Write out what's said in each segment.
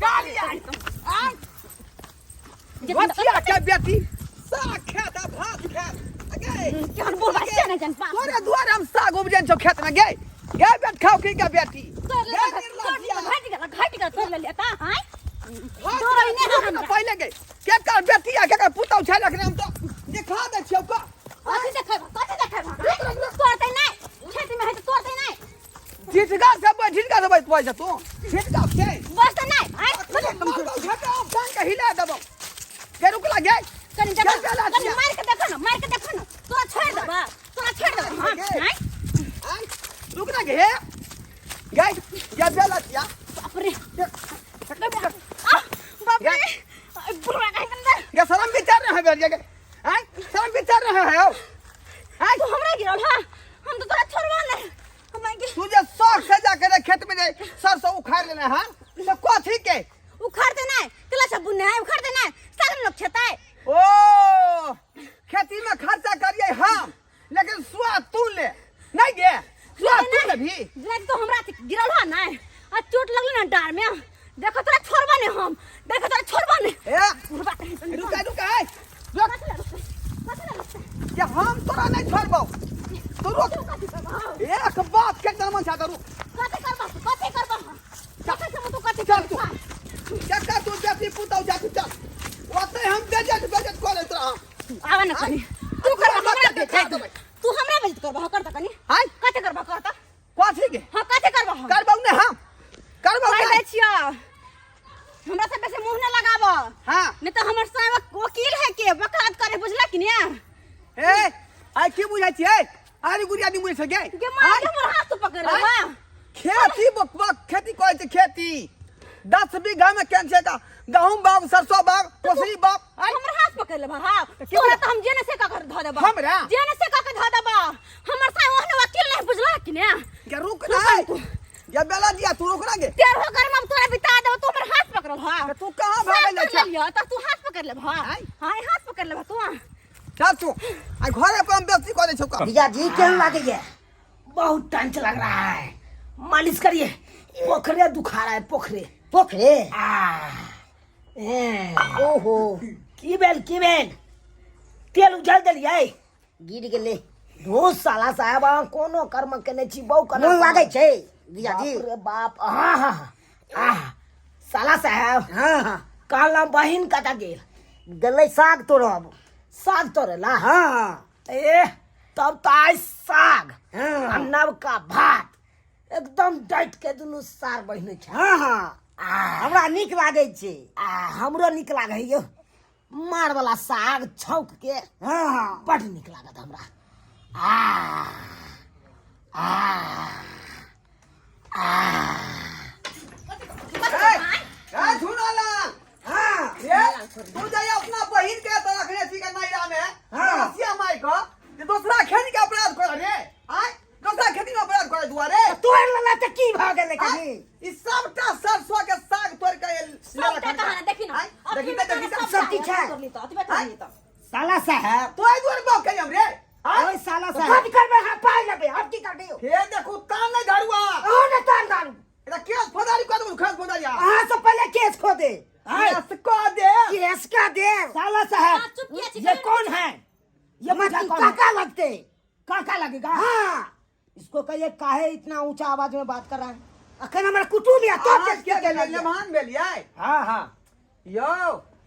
कालिया आ बचिया के बेटी साग खेत आ भात खेत गे। केहन बुढ़बा से नहि जान बाप। तोरे दुआरे हम साग उपजन छौ खेत में गे गे बेट खाओ की के बेटी। तोड़ गे लेलियै, निर्लज्जिया। तोड़ लेलियै, घटि गेल घटि गेल तोड़ लेलियै तऽ आँय भात तोड़ै नहि खेत हमरा। पहिले गे केकर बेटी आ केकर पुतहु छै लखने हम तो देखा दै छियौ का। कथी देखेबा कथी देखेबा तोड़तै नहि खेतमे है तऽ तोड़तै नहि। झिटका से बैठ झिटका से बैठ पैसा तू झिटका से बस तऽ नहि आँय। टांग के हिला देबो के रुकला गे। कनि चल, देखो चल, कनि अच्छा। मारि के देखो न मारि के देखो न तोरा छोड़ि देबा तोरा छोड़ि देबा। हाँ आँय। आय रुकना गे गे या बेला या। बाप रे आ बाप रे बुढ़वा कहीं अंदर। गे शर्म विचार रहे हैं गे आय शर्म विचार रहे हैं हो आय। तू हमरा गिरल हा हम तो तोरा छोड़बा नहीं हम गे। तू जे शौक से जाके रे खेत में जे सरसों उखाड़ लेने हां तो कथी के उखाड़ते नहीं कला सब बुने है उखाड़ते नहीं साल लोग खेताय। ओ खेती में खर्चा करिए हम लेकिन स्वाद तू ले नहीं गे स्वाद तू ले भी। नहीं तो हमरा से गिरल हा नहीं आ चोट लगल ना डार में देखो तोरा छोड़बा नहीं हम देखो तोरा छोड़बा नहीं। ए बुढ़वा कहीं से रुका रुका ए रुक। कथी ला रुकतै? कथी ला रुकतै? कि हम तोरा नहीं छोड़बौ तू रुक। कथी करबा? एक बात के मन छा रुक। कथी करबा कथी करबा कथी से तू कथी चल तू। करबा? चक्का तू जाती पुतौ जाती चल ओते हम बेजत बेजत करे तोरा हम। आवा ना कनी तू करबा हमरा बेजत तू हमरा बेजत करबा कर त कनी। हाय कथी करबा कर त। कथी के? हां कथी करबा? करबौ ने हम करबौ कह ने। दै छियो हमरा से बेसी मुंह न लगाब। हां नहीं तो हमर साहब वकील है के वकालत करे बुझला कि ने। ए आई की बुझै छियै आरी गुड़िया नहीं बुझै छै गे। गे मार के हमर हाथ पकड़ ले। हां खेती बकबक खेती कहै छै खेती 10 बीघा में केन छै का गहूम बाग सरसों बाग कोसरी बाग। आई हमर हाथ पकड़ ले हां की तोरा बुझा? तो हम जेने से का कर धऽ देबा। हमरा? जेने से का के धऽ देबा हमर साहब ओहने वकील नहीं बुझला कि ने। के रुक ना ये बेला दिया तू रुक ना गे। तेरहो गर्म हम तोरा बिता देबो तू हमर हाथ पकड़ल हां। तू कहां भागल जाइ छै त तू हाथ पकड़ ले हां। आय। हां हाथ पकड़ ले तू। चल तू आ घरे पर हम बेइज्जती करै छौ का। जीजा जी केहन लागैया? बहुत टंच लग रहा है मालिश करिए पोखरे दुखा रहा है पोखरे। पोखरे? आ ए। ओहो। की भेल की भेल तेल उझल देलियै? गिर गेलै। धो साला साहब अहाँ कोनो कर्म केने छी बहु कर्म। मोन लागै छै जीजा जी? बाप रे बाप। हाँ हाँ आह साला साहब। हाँ हाँ। कहलहुँ बहिन कतऽ गेल? गेलै साग तोड़ब। साग तोड़ेला? हाँ। ए तब तऽ आइ साग हाँ। आ नवका भात एकदम डटि के दुनू सार बहिन छै। हाँ हाँ। आ हमरा नीक लागै छै। आ हमरो नीक लागै यौ मार वाला साग छौंक के। हाँ हाँ। बड नीक लागत हमरा। आ आ आ ए ए झुनालाल। हाँ। ए तू जाय अपना बहिन के तो रखने छी के नैरा में। हाँ। रसिया माई के जे दोसरा खेती के अपराध कर रे। आय दोसरा खेती में अपराध करे दुआरे। तोड़ लेला त की भ गेलै कनी? ई सबटा सरसों के साग तोड़ के सबटा कहानी देखी ना। आय, देखी त देखी त सब किछु है। तोड़ ली त अतबे तोड़ ली त। साला साहब तोय दुआरे बाप के हम रे। आय ओए साला साहब कथी करबै? हम पाइ लेबै हम की करबै? हे देखू तान नहीं धरुआ। अहाँ ने तान धरू। एटा केस फौजदारी कर देबो, केस फौजदारी। अहाँ से पहले केस खो दे। केस को दे। केस का दे। साला साहब हाँ, चुप किया छी, ये कौन है? ये मत बुझा कौन है? काका लगते। काका लगेगा? हाँ। इसको कहिए काहे इतना ऊंचा आवाज में बात कर रहा है? अखन हमरा कुटुम या तो अहाँ केस के के भेलियै? देलियै। मेहमान भेलियै? हाँ हाँ। यौ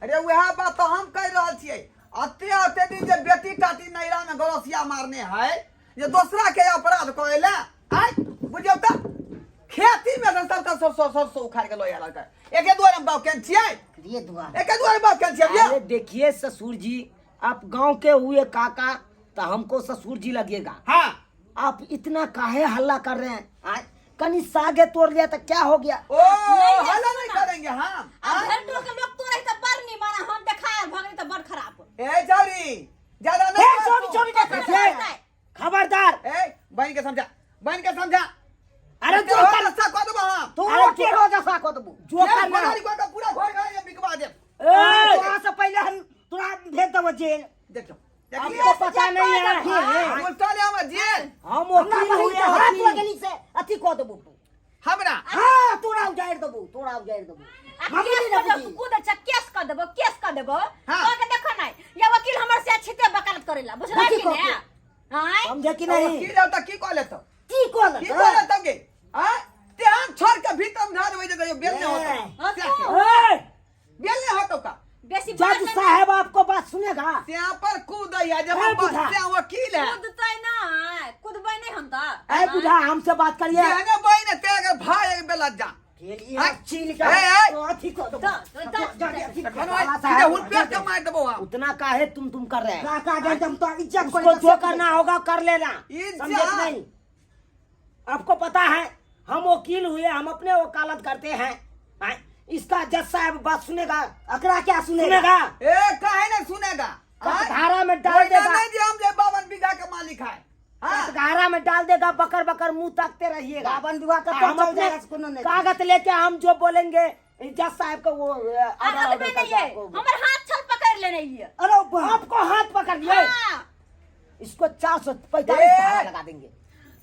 अरे वएह बात तो हम कहि रहल छियै अते अते दिन जे बेटी टाटी नैरा में गरसिया मारने है जे दोसरा के अपराध करे ले आय बुझियौ त खेती में से सबटा सरसों सरसों उखाड़ के लऽ आयल है। एके दुआरे हम बाप केन छियै? ये दुआरे। एके दुआरे बाप केन छियै? अरे देखिए ससुर जी आप गांव के हुए काका तो हमको ससुर जी लगेगा। हाँ। आप इतना काहे हल्ला कर रहे हैं? आय, कनी सागे तोड़ लिया तो क्या हो गया? ओ नहीं, हल्ला सुनो नहीं ना। करेंगे हम। आ घर टोल के लोग तोड़े तो बड़ नहीं माना हम देखायल भगनी तो बड़ खराब। ए चौरी ज्यादा नहीं ए, कर चौरी, तू। चौरी, देखिए। देखिए। खबरदार। ए बहन के समझा बहन के समझा। अरे जो जो कर रास्ता कह देबो हम। तू अरे के रोज ऐसा कह देबो। जो ये कर ना। फौजदारी कह के पूरा घर घर ये बिकवा दे। ए, तोरा से पहले हम तोरा भेज देबो जेल। देखियो। आपको पता नहीं है। बोलता ले हम जेल। हम हमरा वकील बहिन हुए के हाथ वकील। लगेली से अथी कह देबो। हमरा हाँ तोरा उजाड़ देबो, तोरा उजाड़ देबो। आ मामूली केस ना कर बुझी। कूद अच्छा केस कर देबो, केस कर देबो। हाँ। कह के देखो नहीं या वकील हमर से अच्छे ते वकालत करेला, बुझला कथी कि कह ने? के? आय समझे कि नहीं? वकील है त की कह लेतो? की कह की लेतो? कह लेतो गे? आ तेहन छोड़ के भीतर में ढाल जे कहियो बेल नहीं होतो। हाँ, तू ए, बेल नहीं होतो का? बेसी जज बात नहीं। साहब आपको बात सुनेगा? यहाँ पर कूद है जब ए, बुढ़ा। से वकील है। कूदतै ना, कूदबै नहीं हम त। ए बुढ़ा, हमसे बात करिए। जेहने बहिन तेरे के भाई एक बेला जा। ये चील का ए, ए। तो अथी कर दो। तो- जा, जा, अथी कर दो। एखन ओइ साला सीधे साहब, हुलपेट के मार देबो हम। उतना काहे तुम कर रहे हैं? का का दे हम तो इज्जत को उसको जो करना होगा कर लेना, इज्जत। समझे कि नहीं? आपको पता है हम वकील हुए, हम अपने वकालत करते हैं। आय, इसका जज साहब बात सुनेगा? अकरा क्या सुनेगा? सुनेगा? ए काहे नहीं सुनेगा? आय? कटघारा में डाल ओहिना देगा। नहीं जे हम जे 52 बीघा के मालिक है। हाँ। कटघारा में डाल देगा, बकर बकर मुंह ताकते रहिएगा। 52 बीघा का हम तो चल अपने जाएगा, कोनो नहीं। कागज लेके हम जो बोलेंगे जज साहब को वो आ ऑर्डर अगबे करके नहीं है, आपको- हमर हाथ छल पकड़ लेने है। अरे बाप। आपको हाथ पकड़ लिए। हाँ। इसको 445 ए! धारा लगा देंगे।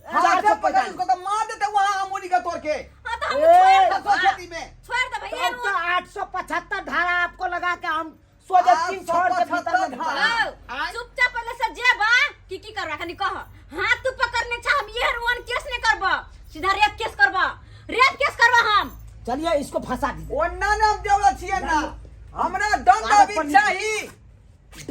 हाथ चार सौ पकड़ पैंतालीस। इसको तो मार देते वहां अमूली का तोड़ के। हाँ तो हम ए, छोड़ सरसों देबो। खेती में। छोड़ देबो, ये तब तो 875 धारा आपको लगा के हम सोझे तीन छोड़ के भीतर में 875 धारा। धारा। आओ, चुपचाप पहले से जेबा की की करबा कनी कह। हाथ तू पकड़ने छा, हम ये रोन केस नहीं करबा, सीधा रेप केस करबा, रेप केस करबा हम। चलिए इसको फंसा दीजिए। ओन्ना ने हम देवला छियै ना, हमरा दंड कागज अभी पर लिख- चाही।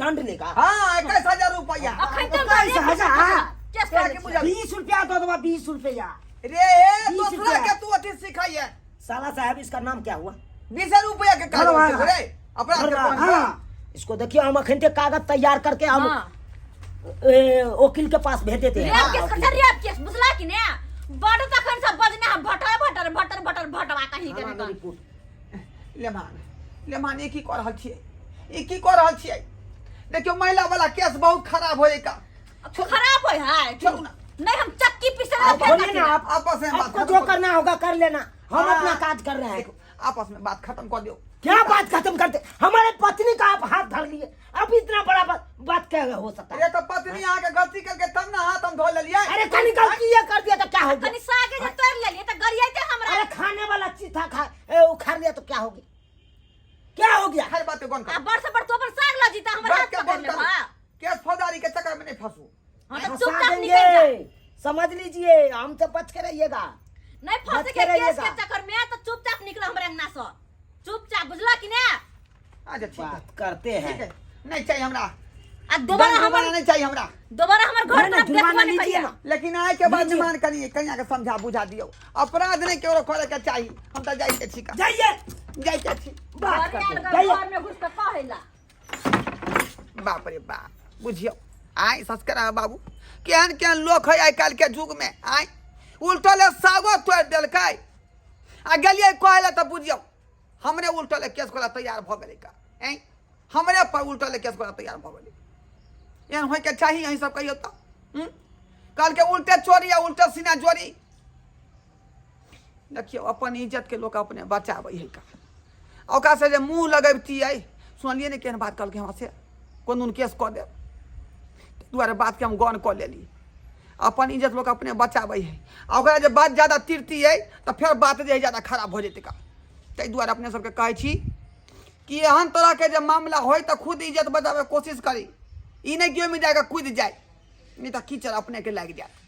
दंड लेगा? हाँ, 21,000 रुपया। अखन तो 21 हजार? केस तोरा कर की दै छियै। बुझल? 20 रुपया दो देबा, 20 रुपया। रे ए, 20 दूसरा रुपया। के तू अथी सिखाइए। साला साहब इसका नाम क्या हुआ? 20 रुपया के कागज धरवा। छै रे, अपराध के धरवा, कोन? हाँ। इसको देखिए, हम अखन के कागज तैयार करके हम हाँ। ए, वकील के पास भेज देते हैं। रेप केस कर, रेप केस बुझला कि ने? बड़ तखन सब बजने हम भटर भटर भटर भटर भटवा कहीं के थाना में नहीं। रिपोर्ट। लेमान लेमान, ई की कऽ रहल छियै? ई की कऽ रहल छियै? देखियौ महिला वाला केस बहुत खराब होय का। खराब होय है। छोड़ू ना। नहीं हम चक्की पीसे आप बोलिए ना, आप आपस में बात आपको खत्म जो करो। करना होगा कर लेना, हम हाँ। अपना काज कर रहे हैं। देखो, आपस में बात खत्म कर दो। क्या बात खत्म करते? हमारे पत्नी का आप हाथ धर लिए, अब इतना बड़ा बात क्या हो सकता है? अरे तो पत्नी अहाँ के गलती करके तब ना हाथ हम धो लेलियै। अरे कनी गलती ये कर दिया तो क्या हो गया? कनी सागे जे तोड़ लेलिए त गरियाते हमरा। अरे खाने वाला चीज था, खा ए, उखाड़ लिया तो क्या हो गया? क्या हो गया? हर बात के गौर आ करू। बड़ से बड़ तो अपन साग ल जीता, हमर बात हाथ के पकड़ गौर ले करू। बा। केस फौजदारी के चक्कर में नहीं फंसू। हां तो फंसा चुपचाप निकल जा। देंगे, समझ लीजिए, हमसे बच के रहिएगा। नहीं फंसे बच के के केस रहिएगा। के चक्कर में तो चुपचाप निकल हमरे अंगना से, चुपचाप, बुझला कि ने? अच्छा ठीक है, बात करते ठीक हैं। है, नहीं चाहिए हमरा आ दोबारा दंड हमर जुर्माना नहीं चाहिए हमरा। दोबारा हमर घर नहीं, नहीं, तरफ जुर्माना देखबो नहीं लीजिए करिया। ना। लेकिन आय के बाद लीजिए। मान कनिए कनिया के समझा बुझा दियो, अपराध नहीं केकरो करे के चाही। हम त जाय के छी का। जाइए। जाय के छी। बात घरे करते आयल हैं। जाइए। घर में घुस के कहेला। बाप रे बाप, बुझियो आय संस्कार बाबू केहन केहन लोक है आइ काल्हि के युग में। आय उल्टले सागो तोड़ि देलकै आ गेलियै कहै लए तऽ बुझियौ हमरे उल्टले केस करै तैयार भऽ गेलै का। ऐं हमरे पर उल्टले केस करै तैयार भऽ गेलै। एहन होइके चाही? अहीं सब कहियौ तऽ कहलकै उल्टे चोरी आ उल्टे सीना जोरी। देखियौ अपन इज्जत के लोक अपने बचाबै है का। आ ओकरा से जे मुँह लगबितियै, सुनलियै ने केहन बात कहलकै हमरा से, कोन दून केस कऽ देब। ताहि दुआरे बातके हम गौर कऽ लेली। अपन इज्जत लोक अपने बचाबै है आ ओकरा जे बात ज्यादा तिरतियै तऽ फेर बात जे है ज्यादा खराब भऽ जेतै का। ताहि दुआरे अपने सबके कहै छी कि एहन तरहके जे मामला होय तऽ खुद इज्जत बचाबैके कोशिश करी, ई नहि कि ओहिमे जाकऽ कूदि जाय, नहि तऽ कीचड़ अपनेके लागि जायत।